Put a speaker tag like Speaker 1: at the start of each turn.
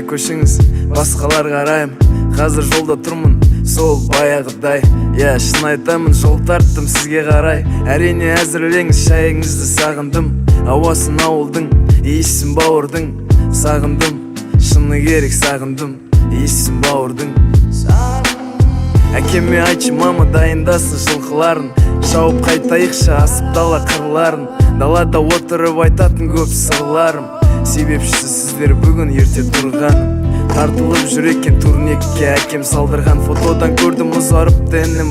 Speaker 1: Көшіңіз, басқаларға қараймын. Қазір жолда тұрмын, сол баяғыдай. Иә, шын айтамын, жол тарттым сізге қарай. Әрине, әзірлеңіз шайыңызды. Сағындым ауасын ауылдың, иісін бауырдың. Сағындым, шыны керек, сағындым иісін бауырдың. Әкеме айтшы, мама, дайындасын жылқыларын. Шауып қайтайықшы асып дала қырларын. Далада отырып айтатын көп сырларым. Себепшісі сіздер бүгін ерте тұрғаным. Тартылып жүр екен турникке әкем салдырған. Фотодан көрдім, ұзарыпты інім.